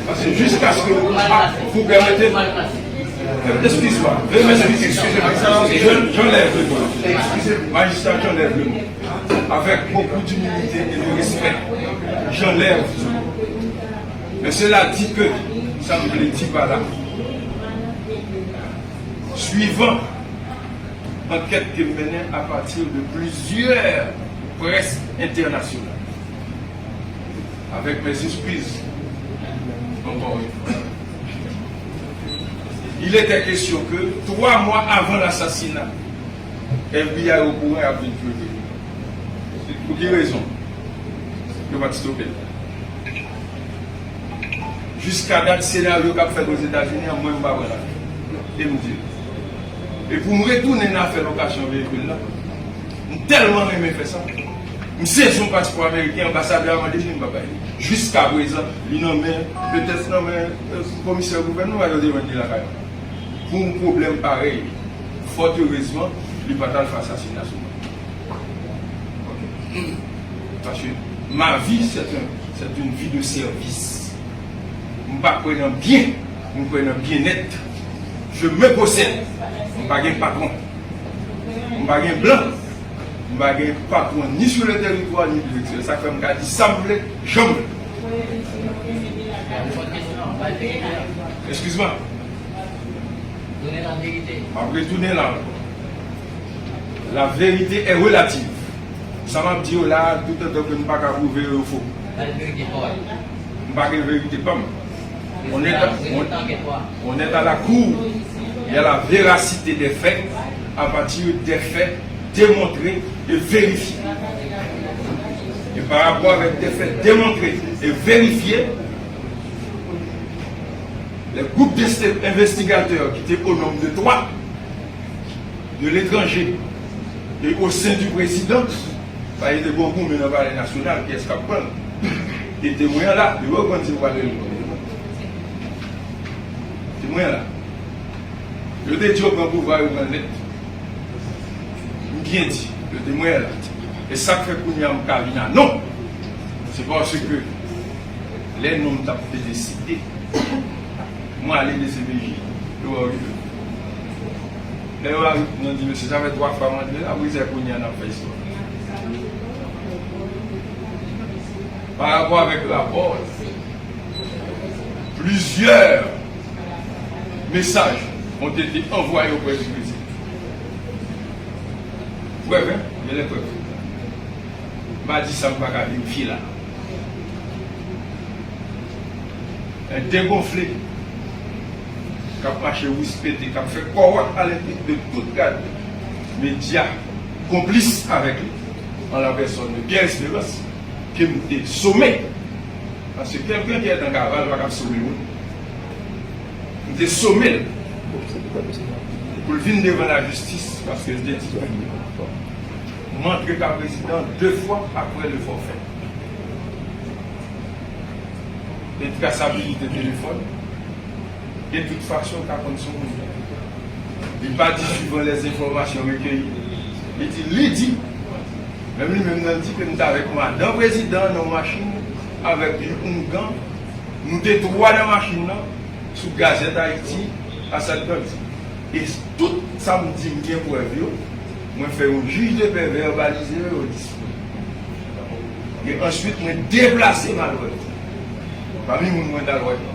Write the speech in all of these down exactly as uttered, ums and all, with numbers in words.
Paske jiskaske, ah, vous permettez, excuse-moi, veuillez m'excuser, excusez-moi, j'en- j'enlève le mot. Magistrat, j'enlève le mot. Avec beaucoup d'humilité et de respect, j'enlève. Men sela di ke, sa m vle di pa la. Suivant ankèt ke m mennen apati de plizyè près entènasyonal. Avec mes excuses, encore une fois. Il était question que trois mois avant l'assassinat, F B I okouran y ap vin fouye prezidan. Pou ki rezon? Yo pa t stope l. Jiska dat, senaryo k ap fèt Ozetazini an, mwen, m pa wè l. E m di l. E pou m retounen nan afè lokasyon veyikil la, m tèlman renmen fè sa. M sezi yon paspò ameriken, anbasadè a mande m li, m pa bay li. Jiska prezan, li nan men, petèt nan men, euh, komisè gouvènman, yo te jwenn li lakay mwen. Pou yon pwoblèm parèy, fòt erezman, li pa t al fè asasina sou mwen. Ok. Paske ma vie, c'est un, c'est une vie de service. M pa kwè nan byen, m kwè nan byennèt. Je me possède. M pa gen patwon. M pa gen blan. M pa gen patwon ni sou le teritwa, ni de leksteryè. Sa k fè m ka di sa m vle, jan m vle. Excuse-moi. M ap retounen la ankò. La vérité est relative. Sa m ap di yo la, toutotan ke m pa ka pwouve yo, yo fo. M pa gen verite pa m. On est à, on, on est à la cour. Il y a la véracité des faits à partir des faits démontrés et vérifiés. Et par rapport avec des faits démontrés et vérifiés, les groupes d'investigateurs qui étaient au nombre de trois, de l'étranger et au sein du président, pa gen de bon goumen nan Palè Nasyonal, kiyès k ap pran l? E temwen an la, yo konn si w pral rele l. Temwen an la. Yo te di yo pran pouvwa, yo pran l nèt. M byen di, yo temwen an la. E sa k fè kounye a m ka vin a non. Se paske lè non m t ap te deside, mwen ale D C P J, yo wè w rive. Lè yo rive, nou di, mesye, sa fè twa fwa m antre la, wi, se kounye a n ap fè istwa. Par rapport avec rapport, plusieurs messages ont été envoyés auprès du président. Prèv, hein? Il y a les preuves. M pa di sa m pa ka verifye la. Yon degonfle k ap mache rouspete, k ap fè kòwòt alèkri de tout gad medya konplis avèk li, an la pèsòn de Pierre Espérance, ke m te some. Paske quelqu'un qui est en cavale pa ka some moun. M te some l pou l vin devan lajistis, paske l te di, m antre ka prezidan de fwa apre le forfait. E trasabilite telefòn, de tout fason, w ka konn sou moun. Li pa di suivant les informations recueillies. Li di, li di, menm li menm nan di ke m t avèk madan prezidan nan yon machin avèk yon oungan. Nou te twa nan machin nan, sou Gazette Haïti, Assad Candy. E tout sa m di m gen prèv yo, mwen fè yon jij de pè vèbalize yo, yo disponib. E answit, mwen deplase m al wè yo. Pami moun mwen t al wè yo.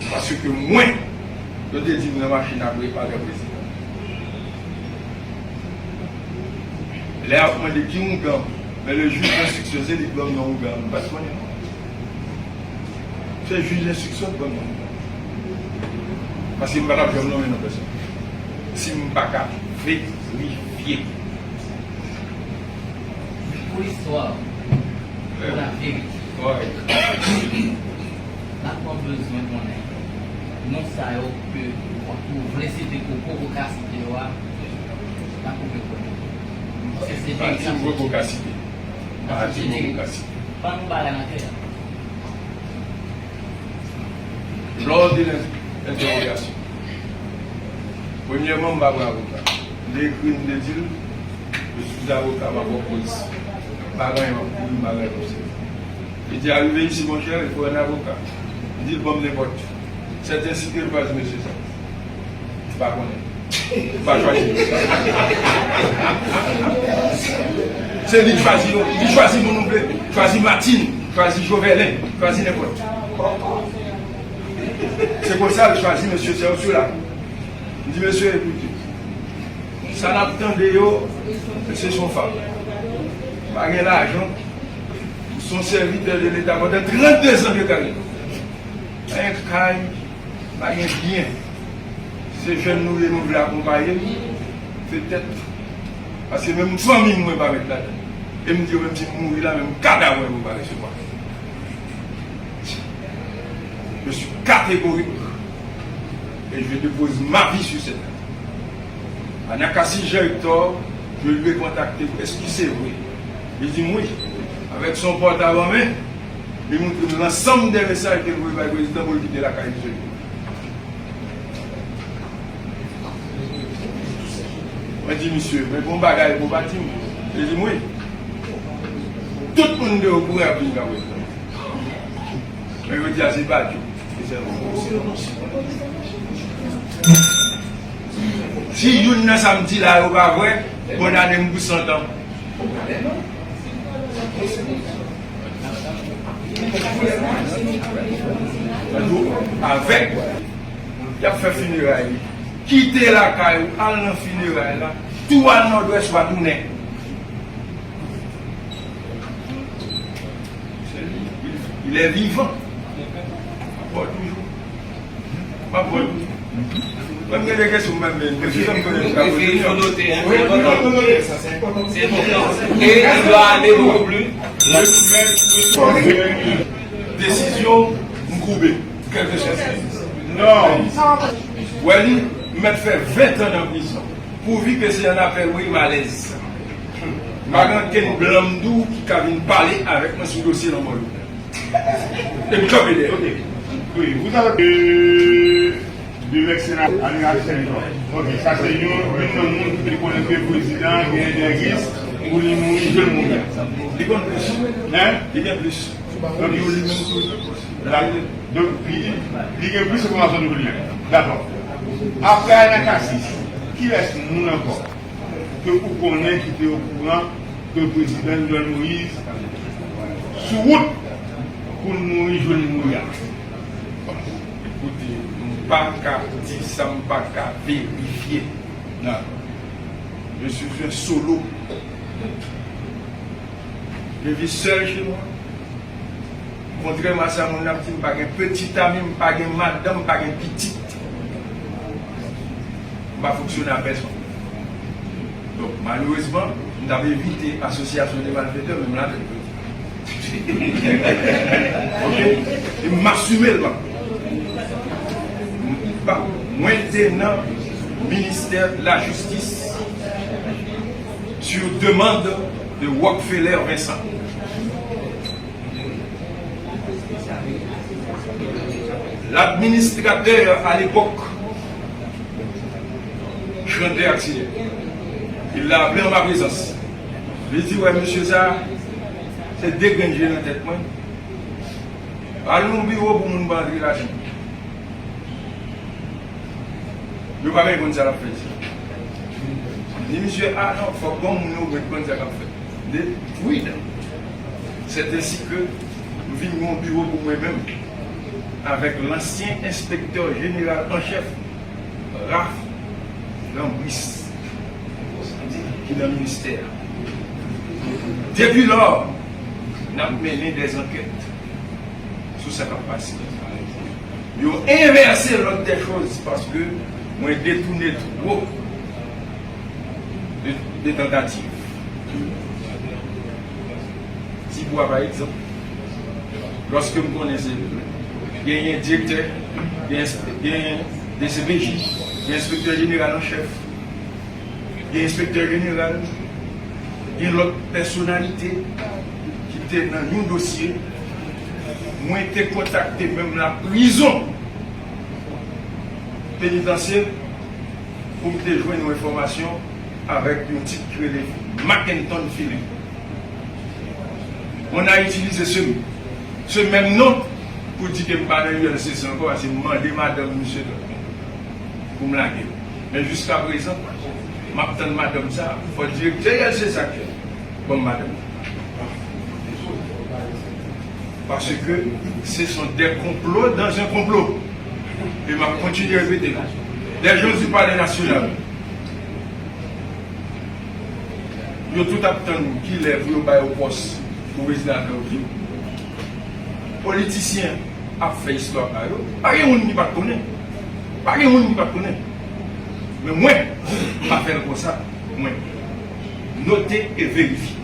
Paske mwen, yo te di m nan machin apre palè prezidan. Lè y ap mande ki oungan, men le juge d'instruction, se li k ban m non oungan, m pa t konnen non. Se jij lenstriksyon k ban m. Paske m pa t ap janm nonmen non pèsòn si m pa ka verifye. Pou listwa, pou laverite. N ap bezwen konnen non sa yo ke w ap, ou vle site, ke w poko ka site yo a, n ap koupe kò yo. Se, se pa ti m poko ka site. Pa ti m poko ka site. Ban nou bagay nan kè a. Lors de l'in- l'interrogation, premyèman, m pa pran avoka. M te ekri l, m te di l, je suis avocat, m pa pran polis. M pa gen anyen m ap kouri, m pa gen anyen m ap sèvi. Li te arive isi, monchè, il faut un avocat. Li di l ban m nenpòt. C'est ainsi que l chwazi mesye sa. M pa konnen. M pa chwazi. Se li k chwazi yo. Li chwazi moun ou vle. Chwazi Martine, chwazi Jovelin, chwazi nenpòt. Se konsa l chwazi mesye sa yo sou la. M di, mesye, ekoute, sa n ap tande yo, se son fab. Pa gen lajan. M se yon sèvitè de Leta pandan trannde zan de karyè. Pa gen kay, pa gen byen. Se jèn nou ye, nou vle akonpaye l. Petèt. Paske menm fanmi m, mwen pa met ladan. E m di yo, menm si m mouri la, menm kadav mwen, mwen pa resevwa. Je suis catégorique et je dépose ma vie sur cette affaire. Anacassis Jean Hector, je lui ai contacté, est-ce que c'est vrai? Li di m wi. Avèk son pòtab an men, li montre m lansanm de mesaj ke l voye bay prezidan pou l kite lakay li sou. Mwen di misye, men gon bagay pou w pa di m. Li di m wi. Tout moun te okouran ap vin ka prezidan. Men yo di a se Badio. Si youn nan sa m di la yo pa vrè, kondane m pou san tan. Avèk, y ap fè fineray li. Kite lakay ou, al nan fineray la, tou al Nòdwès, w a tounen. Il est vivant. M ap ba w toujou. M ap ba w toujou. Mwen, m gen de kesyon, mwen, men, men si sa m konnen, m ka poze yo. Wi, wi, wi, wi, wi, sa, se enpòtan. C'est important. Et il doit aller beaucoup plus. Desizyon, m koube. Kèlkeswa sa. Non. Wè li, m mèt fè ven tan nan prizon. Pouvi ke se an apèl, wi, m alèz. M pa gen ankenn blan m di w ki ka vin pale avèk mwen sou dosye lanmò Jovenel. E m kanpe dèyè. Ok. Wi, vous avez, euh, de l'ex-sénateur Amiral Sènitò. Ok, sa se yon, youn nan moun ki te konnen ke prezidan gen de risk pou li mouri, jwenn mouri. Li konn plis. Hein? Li gen plis. Donk, li menm tou. Donk, li, li gen plis enfòmasyon nou li menm. Dakò. Apre Anacassis, kilès moun ankò ke ou konnen ki te okouran ke prezidan Jovenel Moïse sou wout pou l mouri, jwenn mouri a? Ekoute, m pa ka di sa m pa ka verifye. Dakò. Je suis un solo. Je vis seul chez moi. Kontrèman a sa moun ap di, m pa gen pitit a mi, m pa gen madanm, m pa gen pitit. M pa fonksyone a pèsonn. Donk, malerezman, m t ap evite asosyasyon de malfetè, men m ladann. Ok? E m asime l, pa. M pa, mwen te nan ministè lajistis sur demande de Rockefeller Vincent. L'administrateur à l'époque, Chandler Axillè, il l'a appelé en ma présence. Li di, wè, mesye sa, se de grenn je nan tèt mwen. Al nan biwo pou moun pa antre lajan. Yo pa menm konn sa l ap fè isit. Li di, misye, a non, fòk bon moun yo mèt konn sa k ap fèt. De pridan. C'est ainsi que m vin gen yon biwo pou mwen menm avèk lansyen enspektè jeneral an chèf, Ralph Lambris, ki nan ministè a. Depi lò, n ap mennen dè ankèt sou sa k ap pase. Yo envèse lòd dè choz paske mwen detounen twòp de, de tantativ. Ti Bwa, pa egzanp, lòske m konnen se genyen direktè, gen enspe-, gen D C P J, gen enspektè jeneral an chèf, gen enspektè jeneral, gen lòt pèsonalite ki te nan yon dosye. Mwen te kontakte menm laprizon penitansye pou m te jwenn yon enfòmasyon avèk yon tit ki rele Mackenton Philippe. On a utilisé ce mot. Se menm non pou di ke m pa nan U L C C ankò, paske m mande madanm misye pou m lage l. Men jiskaprezan, m ap tann madanm sa a. Fò direktè U L C C a ban m madanm nan. Parce que ce sont des complots dans un complot. E m ap kontinye repete l. Des gens du Palais National, yo tout ap tann kilè pou yo ba yo pòs pou prezidan Arnel Roussy. Politisyen ap fè istwa pa yo. Pa gen moun ki pa t konnen. Pa gen moun ki pa t konnen. Men mwen, m pa fè l konsa. Mwen, note e verifye.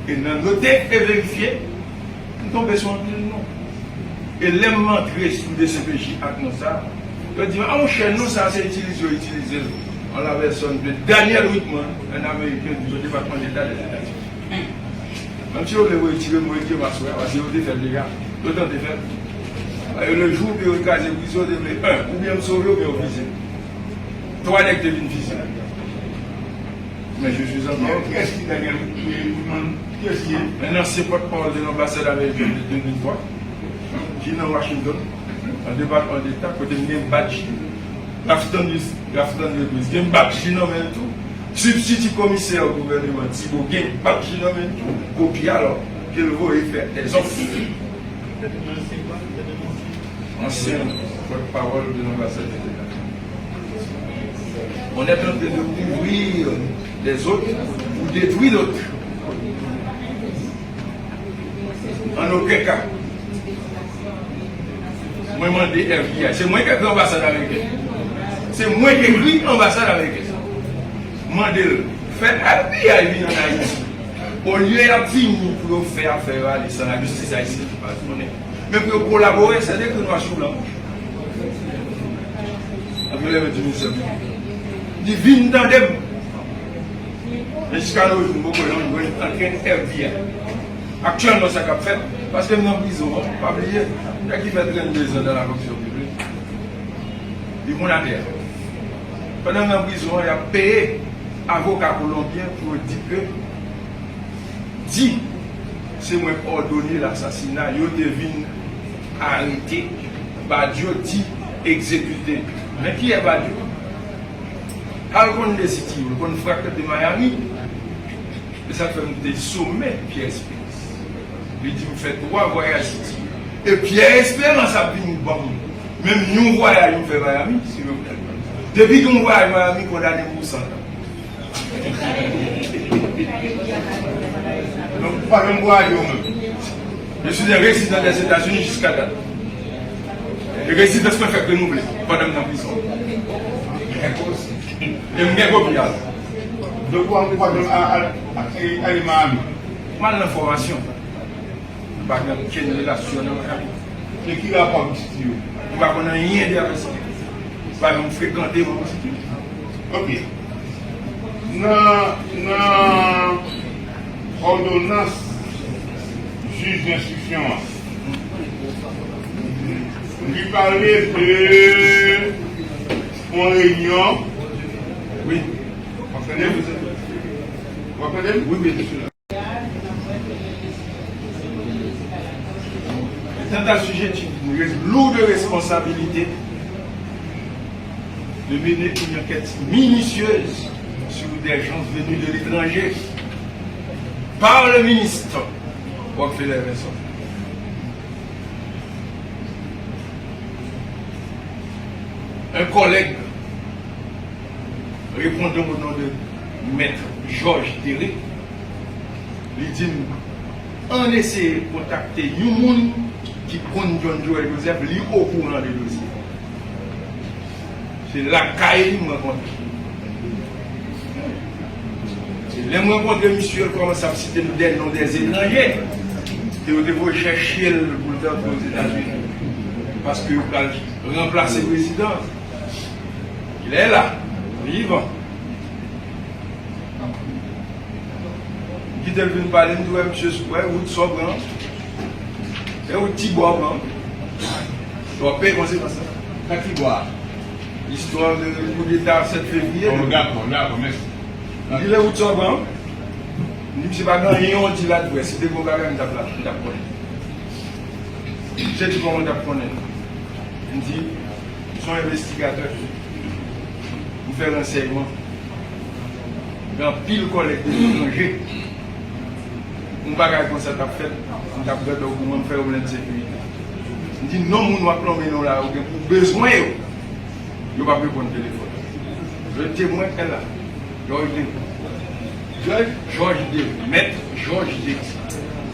E nan note e verifye, m tonbe sou anpil non. E lè m antre sou D C P J ak non sa, yo di m, a monchè, non sa se itilize yo itilize l an la pèsòn de Daniel Whitman, un Américain du département d'État des États-Unis. Menm si yo vle retire m, retire m aswè a, paske yo te fè l deja. Yo tante fè l. Paske le jou ke yo kraze prizon, yo te vle, en, oubyen m sove, oubyen yo fiziye m. Twa nèg te vin fiziye m. Men je suis encore. Kiyès ki Daniel Whitman? Kiyès ki ye? Un ancien porte-parole de l'ambassade américaine de deux mille trois, ki nan Washington, an depatman deta, kote m gen badj Ralph Stanley, Ralph Stanley Grace, gen badj li nan men l tou. Sibstiti komisè gouvèneman Thibault gen badj li nan men l tou. Kopi a, alò, ke l voye fè dèzòf. Ancien porte-parole de l'ambassade. On est en train de couvrir les autres pour détruire d'autres. An okenn ka. Mwen mande F B I, se mwen ki ekri anbasad ameriken. Se mwen ki ekri anbasad ameriken. Mande l, fè F B I vin ann Ayiti. Olye y ap vini pou yo fè afè yo ale san lajistis ayisyèn pa konnen. Men pou yo kolabore, se ekri nwa sou blan. Apre lè mwen di misye, li vin tande m. Men jiska nou jou, m poko janm jwenn ankenn F B I. Aktyèlman, sa k ap fèt, paske m nan prizon an, pa bliye, nèg ki fè trannde zan nan la fonksyon piblik, li moun atè a. Pandan m nan prizon an, y ap peye avoka kolonbyen pou yo di ke, di, se mwen k òdone lasasina, yo te vin arete Badio, di egzekite. Men kiyès Badio? Al konn de City, ou konn frak de Miami. E sa k fè m te some Pierre Espérance. Li di m fè twa vwayaj City. E Pierre Espérance ap vin ban m menm yon vwayaj m fè Miami, si yo pran. Depi gen yon vwayaj Miami, kondane m pou san tan. Donk, ou pa janm vwayaje ou menm? Je suis un résident des États-Unis jusqu'à date. E rezidans mwen fèk renouvle pandan m nan prizon. E m gen kopi a. Donk, ou pa, ou pa janm a, a, a, ale Miami? M al nan fòmasyon. M pa gen okenn relasyon nan Miami. Men ki rapò avèk City yo? M pa konn anyen de afè sa. M pa janm frekante moun City. Ok. Nan, nan òdonans jij enstriksyon an, li pale de yon reyinyon. Wi. W ap tande m? W ap tande m? Wi, wi, mesye. Quant à ce sujet, tu es lourd de responsabilité de mener une enquête minutieuse sur des gens venus de l'étranger par le ministre Rockefeller Vincent. Un collègue répondant au nom de Maître Georges Terré, li di m, ann eseye kontakte yon moun ki konn John Joël Joseph, li okouran de dosye. Se lakay li m rankontre. E lè m rankontre misye, l kòmanse ap site m dè non dè etranje ke yo te voye chèche l pou l te antre Ozetazini. Paske yo pral ranplase prezidan. Il est là, vivant. M kite l vin pale, m di, wè, misye, wè, wout sa w pran. E wout Tibwa w pran. W ap peye konsekans lan. Sa ki bò a? Istwa de koudeta sèt fevriye. Oh, dakò, dakò, mèsi. Li lè wout sa w pran. Li misye pa gen anyen yon di la dwè. Si te gen yon bagay, m t ap la, m t ap konnen. Se di kòman w t ap konnen. M di, m se yon envestigatè. M fè ransèyman. Gen anpil kòlèg de etranje. Yon bagay konsa t ap fèt, m t ap gade w kouman m fè yo plenn sekirite. M di, non moun w ap nonmen non la, yo gen pou bezwen yo. Yo p ap reponn telefòn. Le temwen est là. Georges Denis. Georges? Georges Denis. Mèt Georges Denis.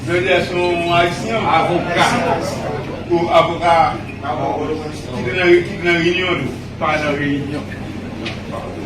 Jodi a se yon ayisyen. Avoka. Ou avoka ki te nan, ki te nan reyinyon tou? Pa nan reyinyon.